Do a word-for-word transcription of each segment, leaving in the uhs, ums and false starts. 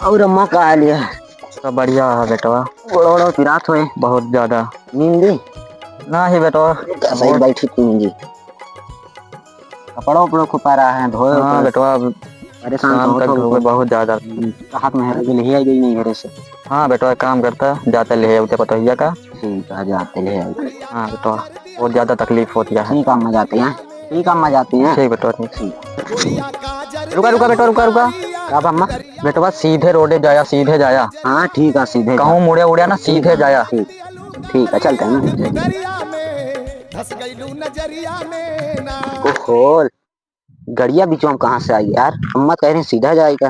और अम्मा का हाल है? सब बढ़िया है बेटवा। गोड़ वोड़ पिरात होए? बहुत ज्यादा। नींदी? ना ही बेटवा। सही बैठी नींदी। कपड़ा उपड़ा खुपा रहा है, धोए हाँ उपड़ा। बेटवा, अब परेशान शाम बहुत तक हो धोए गए। बहुत ज्यादा। हम्म, राहत में है, लेहे आई गई नहीं घरे से। हाँ बेटवा, काम करता, जाता लेहे आते पतोहिया का। ठीक है, जाते लेहे आई। हाँ बेटवा, बहुत ज्यादा तकलीफ होती है। ठीक है, अम्मा जाते हैं, ठीक है, अम्मा जाते हैं। ठीक बेटवा, ठीक। ठीक। रुका, रुका बेटवा, रुका, रुका। का बा अम्मा? बेटवा सीधे रोडे जाया, सीधे जाया। हाँ ठीक है, सीधे कहूँ जा। मुड़े उड़े ना, ठीक सीधे है, जाया। ठीक, ठीक है, चलते हैं ना। ओहो, गड़िया बीचवा में कहाँ से आई यार? अम्मा कह रही सीधा जाएगा।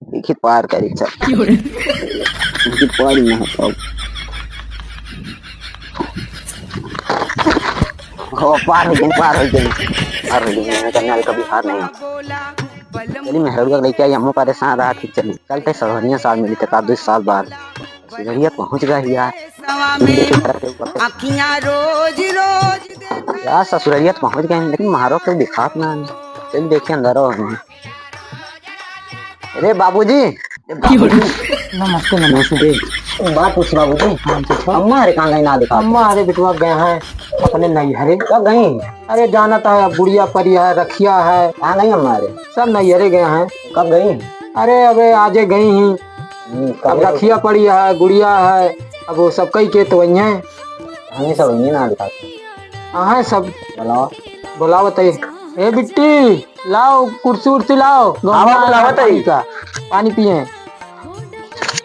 देखी पार करी सब। देखी पार ही ना हो पाओ। हो, पार हो गई, पार हो गई, पार हो गई। मैं कहने वाली कभी हार नहीं होता। चली, मेहररुआ के लेके आई, हमहू परेशान रहा थी। चली, चलते ससुररिया साल मिली, तक दो साल बाद। ससुररिया पहुँच गए यार। अखियाँ रोज रोज देखा। यार, ससुररिया पहुँच गए, लेकिन मारो के दिखात ना है। चल, देखिए, अंदर हो। अरे बाबूजी, ए बाबूजी। नमस्ते, नमस्ते। बात पूछ बाबूजी। हाँ, पूछो। अम्मा अरे कहाँ गई ना दिखा? अम्मा अरे बेटवा गए हैं अपने नैहरे। कब गई? अरे जानत है, अब गुड़िया परी है, रखिया है। कहाँ गई अम्मा अरे? सब नैहरे गए हैं। कब गई? अरे अबे आजे गई ही। हम्म, कब अब गई? रखिया परी है, गुड़िया है, अब वो सब कई के तो वही हैं। हमें सब वही ना दिखा। हाँ है सब। बुलाओ। बुलाओ तो। ए बिट्टी, लाओ, कुर्सी उर्सी लाओ। आवा, गंगा बुलावत है। पानी का, पानी पिए।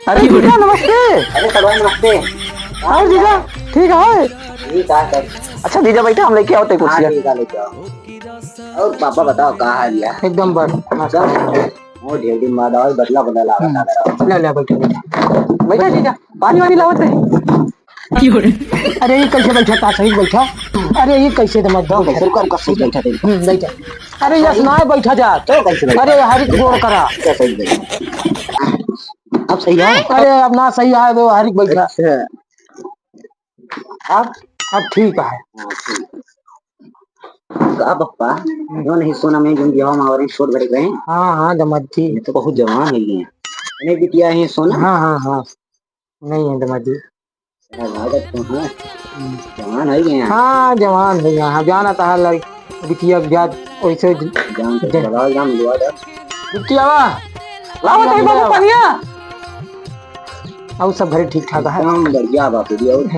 अरे जीजा, नमस्ते। अरे सगवाई, नमस्ते। और जीजा, ठीक है? ठीक है, सर। अच्छा जीजा, बैठा, हम लेके आवत है हाँ, कुर्सिया। ठीक है, लेके आओ। और पापा बताओ, का हाल है? एकदम बढ़-, मस्त। वो ढेर दिन बाद आओ, बदला बदला हम्म। आवत है। ले, ले, बैठो, बैठो। बैठा जीजा, पानी वानी लावत है। अरे, ये कैसे बैठा? ता सही बैठा। अरे, ये कैसे तो मत दो। कैसे रुका, रुका, सही बैठा दे। हम्म, बैठा। अरे, यस ना बैठा जा। तो कैसे बैठा? अरे, हरिक गोड़ करा। क्या सही बैठा? अब सही है? अरे, अब ना सही है, तो हरिक बैठा। अच्छा। अब? अब ठीक है। हाँ, ठीक। का पप्पा, जो नहीं सोना में जो बियाह में और छोट भरे गए। हाँ, हाँ, दमाद जी। ये तो बहुत जवान हो गए हैं। नहीं बिटिया है सोना। हाँ, हाँ, हाँ। नहीं है दमाद जी। अरे लागत तो है। हम्म। जवान हो गए हैं। हाँ, जवान हो गए हैं। जानत है लड़-, बिटिया के ब्याह वैसे ज-, जान के ज-, चला, जान लिया जा। बिटिया बा। लाओ तो बाबू पनिया। और सब घरे ठीक ठाक है? एकदम बढ़िया बाबू जी, और?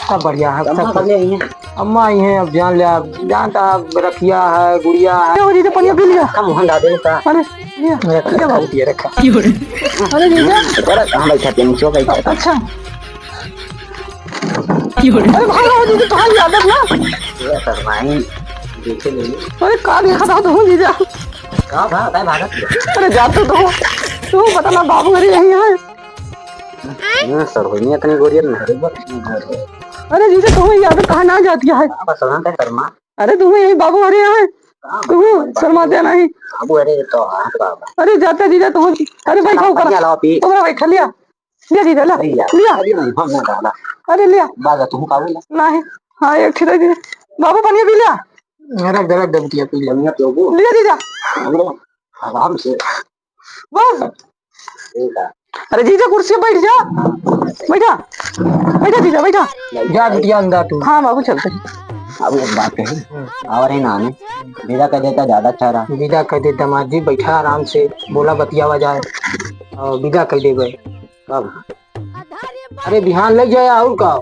सब बढ़िया है, अम्मा सब कब ले आई हैं? अम्मा आई हैं, अब जान ले, अब जानता है, रखिया है, गुड़िया है। ले, जीजा, पनिया पी लिया। हम मोहन दादे का। अरे, लिया, लिया बाबू, ये रखा। अरे, जीजा। अरे, कहाँ बैठा थे? नीचे बैठा था। अच्छा। अरे, भाग रहा हो, जीजा, कहाँ ये आदत ना? ये सब भाई, देखे नहीं। अरे, का देखा था तू, जीजा? का भाग, भागत? अरे, जा तो तू। तू पता ना, बाबू घरे यहीं है। हाँ, सर, होइनी इतनी गोरियत में, अरे, बस, इतनी गोरियत। अरे जीजा, तू यहाँ पे कहाँ ना जाती है? हाँ, बस, वहाँ पे शर्मा। अरे, तू यही बाबू, अरे यहाँ है। हाँ, तू बाबू, शर्माते नहीं। बाबू, अरे, तो हाँ, बाबा। अरे, जाता जीजा, तू, अरे, बैठा ऊपर। पनिया लाओ, पी। ऊपर बैठा, लिया। लिया जीजा, ला। लिया। लिया। अरे, नहीं, हम ना डाला। अरे, लिया। बाबा, तू का बोला? नहीं। हाँ, एक ठे दे दीजिए। बाबू, पनिया पी लिया। रख दे, रख दे, बिटिया, पी ले। पनिया पियोगो? लिया जीजा। हमरो आराम से। बस। ठीक है। अरे जीजा, कुर्सी पे बैठ जा। बैठा। बैठा जीजा, बैठा। जा बिटिया, अंदर तू। हाँ बाबू, चलते हैं। अब एक बात कही। हम्म। और है ना, ने विदा कर देता, ज्यादा अच्छा रहा। विदा कर दे दामाद जी, बैठा आराम से, बोला बतियावा जाए और विदा कर देबे। कब? अरे बिहान लग जाए, और का?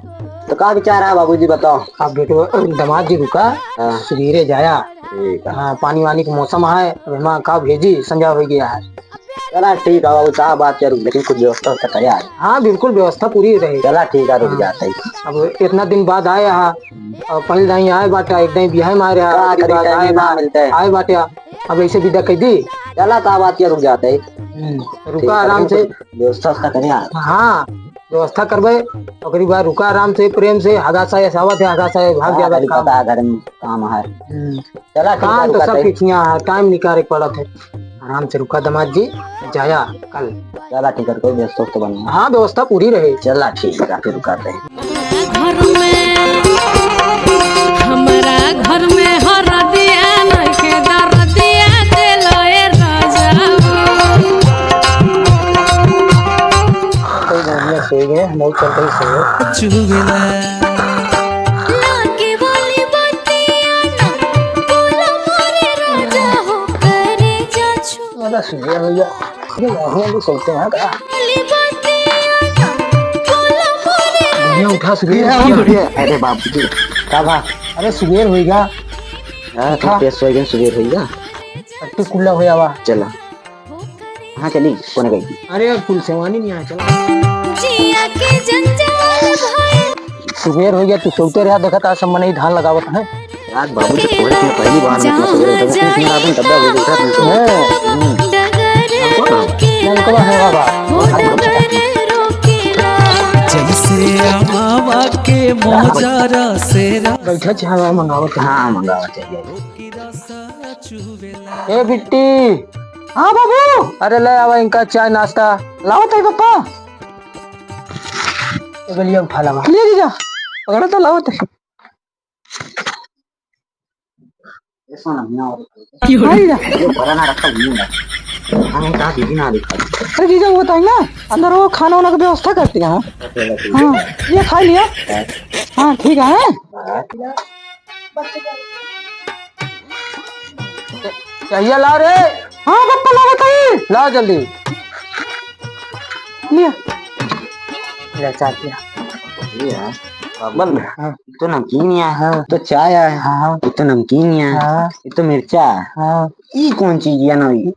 तो का विचार है बाबूजी, बताओ। अब बेटो, दामाद जी रुका, हाँ। सवेरे जाया। ठीक है। हाँ, पानी वानी के मौसम है, अब हमारा का भेजी, संझा हो गया है। चला ठीक है बाबू, का बात करूँ, लेकिन कुछ व्यवस्था तो करे यार। हाँ, बिल्कुल व्यवस्था पूरी रहे। चला ठीक है, रुक हाँ। जाते हैं। अब इतना दिन बाद आए हा, और पहले नहीं आए बाटे, एक दिन बिहान में आए रहा, का उसके करी, बाद time आए ना बा-, मिलते हैं। आए बाटे, अब ऐसे विदा कर दी। चला का बात करूँ, रुक जाते हैं। हम्म, रुका ठीक है, आराम से। व्यवस्था उसका करे यार। हाँ, व्यवस्था करबे, ओकरी बाद रुका आराम से, प्रेम से, हगासा ऐसा आवत है, हगासा है, भाग हाँ, जाबे कभी काम। पता है, घर में काम है। हम्म। चला, ठीक काम है, तो रुका सब तई। किचिया है, time निकाले के पड़त है। आराम से रुका दामाद जी, जाया कल। चला, ठीक है, कोई व्यवस्था तो बनी। हाँ, व्यवस्था पूरी रहे। चला, ठीक है, फिर रुका तई। घर में, हमरा घर में हरदिया नइखे, दरदिया देलो ए राजा। ठीक है, हम चलते हैं, सही है। चुवेला। लागे वाली बतिया ना बोला मोरे राजा हो, करे जा छू। दादा, सुबेर हो गया। अरे, हम लोग सोते हैं का? वाली बतिया ना बोला मोरे ये राजा। उठा, सुबेर हो गया। अरे बाप रे, का बा? अरे, सुबेर हो गया। हाँ, उठा। तो पेश हो गया, सुबेर हो गया। पट्टी कुल्ला हो जावा। चला। हाँ, चली, कोने गई? अरे, अब कुल सेवानी नहीं आया, चला। जिया के जंजाल भाई। सुबेर हो गया, तू सोते रहा, देखा था, सब मनई धान लगावत है। यार, बाबू, जब तोरे के पहली बार में इतना सवेरे उठा, तो इतना रात में डब्बा हो गया, उठा था। हाँ। हम्म। डगर नलकवा है बाबा। वो डगर रोकेला। जैसे अमावा के मोजारा से रा- बैठा चाय मंगावत है। हाँ, मंगावत है। ए बिट्टी। हाँ बाबू। अरे ले आवा इनका चाय नाश्ता। लावत है पप्पा। ए गलिया उठा लावा। ले जीजा। पकड़ा तो लावत है। ऐसा ना, ना हो। आई ना। ये बड़ा ना रखा नहीं है। हाँ, कहा दीदी ना दिखा। अरे जीजा, वो बताई ना, अंदर वो खाना वाना की व्यवस्था करती है। हाँ, ये खा लिया। हाँ, ठीक है। चाहिए ला रे। हाँ पप्पा, ला बताई। ला जल्दी। लिया। ले चाय पिया। ये है। बन। हाँ। ये तो नमकीन है। हाँ। ये तो चाय है। हाँ। ये तो नमकीन है। हाँ। ये तो मिर्चा है। हाँ। ये कौन चीज है ना ये?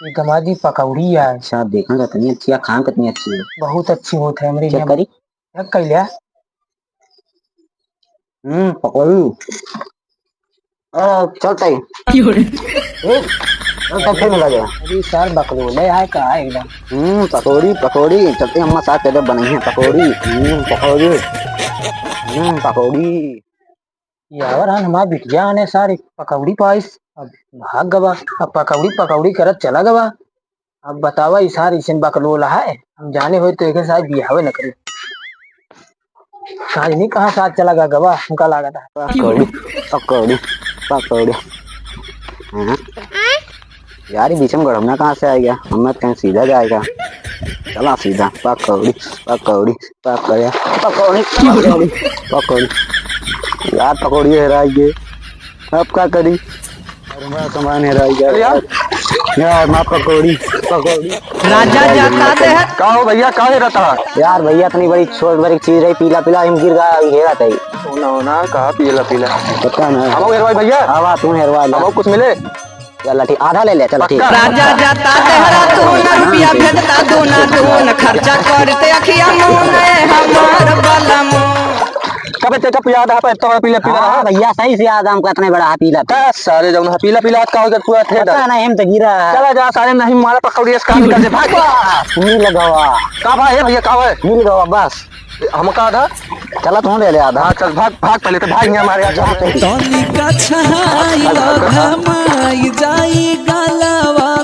ये गमाजी पकौड़ी है। अच्छा, देखा कितनी अच्छी है, खान कितनी अच्छी है। बहुत अच्छी होत है हमरे चेक यहाँ। करी। चेक कर लिया। हम्म, पकौड़ी। आ, चलता ही। क्यों रे? ए, चलता फिर मिला गया। अरे सर, बकलोले है का एकदम। हम्म, पकौड़ी, पकौड़ी, चलते अम्मा साथ चले बनाई है पकौड़ी। हम्म, पकौड़ी। हम्म, पकौड़ी। यावर हन हमार बिटिया आने सारी पकौड़ी पाइस, अब भाग गवा। अब पकौड़ी, पकौड़ी करत चला गवा। अब बतावा, ई सार इसन बकलोल है, हम जाने होई तो एके साथ बियाहवे न करी। सार नहीं कहाँ साथ चला गा गवा, हमका लागत है। पकौड़ी, पकौड़ी, पकौड़ी। हाँ? यार, ये बीच में गड़मना कहाँ से आ गया? हमें तो कहीं सीधा जाएगा। चला सीधा, पकौड़ी, पकौड़ी, पकौड़ी, पकौड़ी, पकौड़ी, पकौड़ी। यार, पकौड़ी हेराई गई, अब का करी? अरे, हमारा सामान हेराई गया। अरे यार। यार, माँ पकौड़ी, पकौड़ी। राजा जाता दे। का हो भैया, का हेरत है? यार भैया, इतनी बड़ी छोट बड़ी चीज रही, पीला पीला, हम गिर गया, अभी हेरत है। सोना होना, कहाँ पीला पीला? पता ना। हम हेरवाई भैया। हाँ, तू हेरवा ले। हम कुछ मिले? चला ठीक, आधा ले ले, चला ठीक। पक्का? राजा जाता देहरादून, रुपया भेजता दूना दून, खर्चा करते अखिया मून, ए हमार बलमू। कबे ते कब याद है, तो पीला पीला हाँ, रहा। भैया, सही से याद हमको, इतने बड़ा है पीला पीला। का सारे जौन है पीला पीला, का हो गया पूरा ठेठ पता है। नहीं, हम तो गिरा है। चला जा सारे, नहीं मारा पकौड़ी, इसका निकल दे, भाग। मिल गवा। का भाई है भैया, का है? मिल गवा, बस। हमका आधा। चला, तू ले ले आधा। हाँ, चल, भाग, भाग, पहले तो भाग, यहाँ हमारे यहाँ। तनिका छहाई लो, घमाई जाई गलवा,